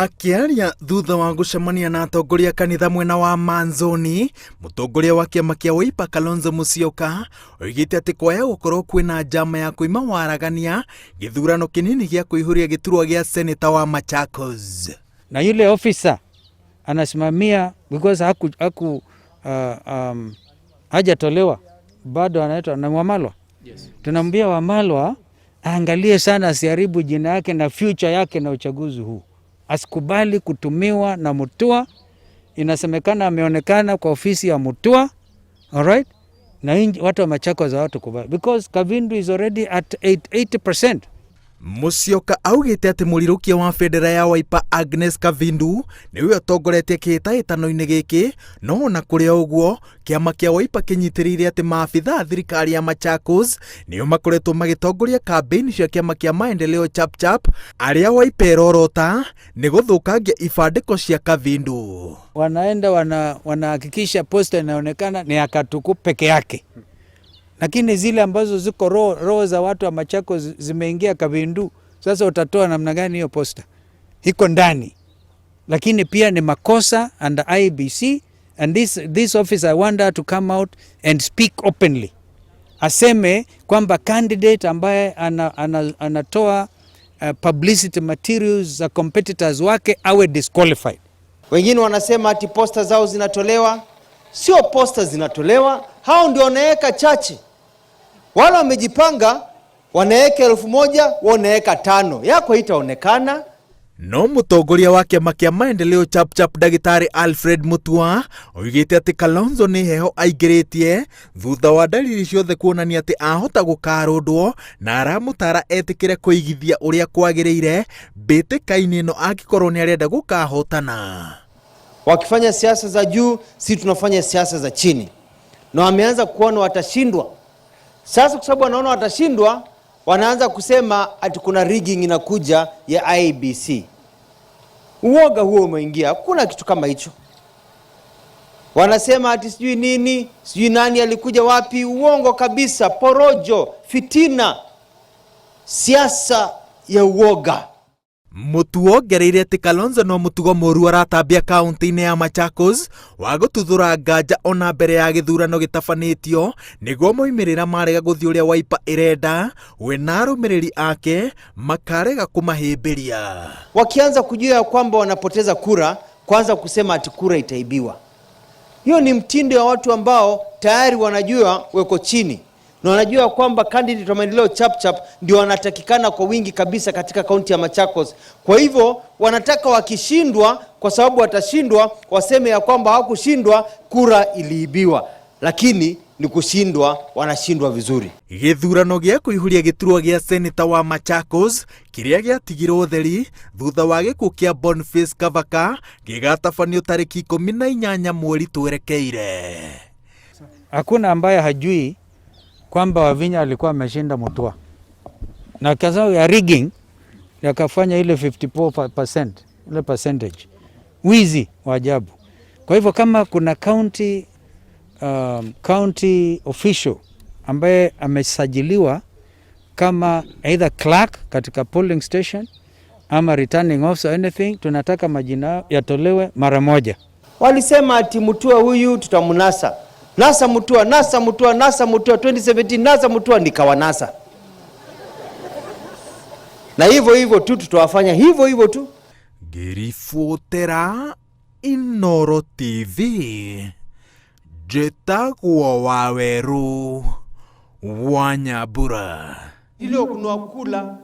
Akĩaria thutha wa gũcemania na atongoria kanitha mwena wa Manzoni, mũtongoria wa kĩama kĩa Wiper Kalonzo Musyoka oigĩte atĩ kwaya gũkorwo kwĩna njama ya kũima waragania gĩthurano kĩnini gĩa kũihũria gĩturwa gĩa seneta wa Machakos. Na yule officer anasimamia because haku hajatolewa bado, anaitwa na Wamalwa. Yes. Tunaambia Wamalwa aangalie sana asiharibu jina yake na future yake na uchaguzi huu, asikubali kutumiwa na Mutua. Inasemekana ameonekana kwa ofisi ya Mutua, alright? Na watu wa Machakos hawatakubali because Kavindu is already at 80%. Musyoka augĩte atĩ mũrirũkia wa bendera ya Wiper Agnes Kavindu nĩwe ũtongoretie kĩhĩtahĩtano-inĩ gĩkĩ, no ona kũrĩ o ũguo kĩama kĩa Wiper kĩnyitĩrĩire atĩ maabitha a thirikari ya Machakos nĩo makoretwo magĩtongoria kambĩini cia kĩama kĩa Maendeleo Chapchap, arĩa Wiper ĩrorota nĩ gũthũkangia ibandĩko cia Kavindu. Wanaenda wanahakikisha posta inaonekana ni ya Katuku peke yake, lakini zile ambazo ziko roho za watu wa Machakos zimeingia Kavindu. Sasa utatoa namna gani hiyo posta? Iko ndani, lakini pia ni makosa under IEBC, and this office, I want her to come out and speak openly, aseme kwamba candidate ambaye anatoa publicity materials za competitors wake awe disqualified. Wengine wanasema ati posta zao zinatolewa. Sio posta zinatolewa, hao ndio wanaweka chache. Wale wamejipanga wanaweka 1000, wanaweka 5, yako haitaonekana. No mũtongoria wa kĩama kĩa Maendeleo Chapchap ndagĩtarĩ Alfred Mutua oigĩte atĩ Kalonzo nĩ heho aingĩrĩtie thutha wa dalili ciothe kuonania atĩ ahota gũkarũndwo, na aramũtara etĩkĩre kũigithia ũrĩa kwagĩrĩire mbĩtĩka-inĩ ĩno angĩkorwo nĩ arenda gũkahotana. Wakifanya siasa za juu, si tunafanya siasa za chini, na wameanza kuona watashindwa. Sasa kwa sababu wanaona watashindwa, wanaanza kusema ati kuna rigging inakuja ya IEBC. Uoga huo umeingia, hakuna kitu kama hicho. Wanasema ati sijui nini, sijui nani alikuja wapi. Uongo kabisa, porojo, fitina, siasa ya uoga. Mutua ongereire atĩ Kalonzo no mũtugo mũru aratambia kaunti-inĩ ya Machakos wa gũtuthũra nganja ona mbere ya gĩthurano gĩtabanĩtio nĩguo moimĩrĩra marega gũthiĩ ũrĩa Wiper ĩrenda, we na arũmĩrĩri ake makarega kũmahĩmbĩria. Wakianza kujua ya kwamba wanapoteza kura, kwanza kusema ati kura itaibiwa. Hiyo ni mtindo wa watu ambao tayari wanajua weko chini na wanajua kwamba candidate wa Maendeleo Chapchap ndio wanatakikana kwa wingi kabisa katika kaunti ya Machakos. Kwa hivyo wanataka wakishindwa, kwa sababu watashindwa, waseme ya kwamba hawakushindwa, kura iliibiwa, lakini ni kushindwa, wanashindwa vizuri. Gĩthurano gĩa kũihũria gĩturwa gĩa seneta wa Machakos kĩrĩa gĩatigirwo ũtheri thutha wa gĩkuũ kĩa Boniface Kavaka gĩgatabanio tarĩki 18 mweri twerekeire. Hakuna ambaye hajui kwamba Wavinya alikuwa ameshinda Mutua, na kwa sababu ya rigging yakafanya ile 54% ile percentage, wizi wa ajabu. Kwa hivyo kama kuna county official ambaye amesajiliwa kama either clerk katika polling station ama returning officer, anything, tunataka majina yatolewe mara moja. Walisema ati Mutua huyu tutamnasa, nasa Mutua, nasa Mutua, nasa Mutua 2017, nasa Mutua, nikawanasa. Na hivyo hivyo tu tutawafanya hivyo hivyo tu. Ngĩribotera Inooro TV, njĩtagwo Wawerũ wa Nyambura. Ile kunua kula.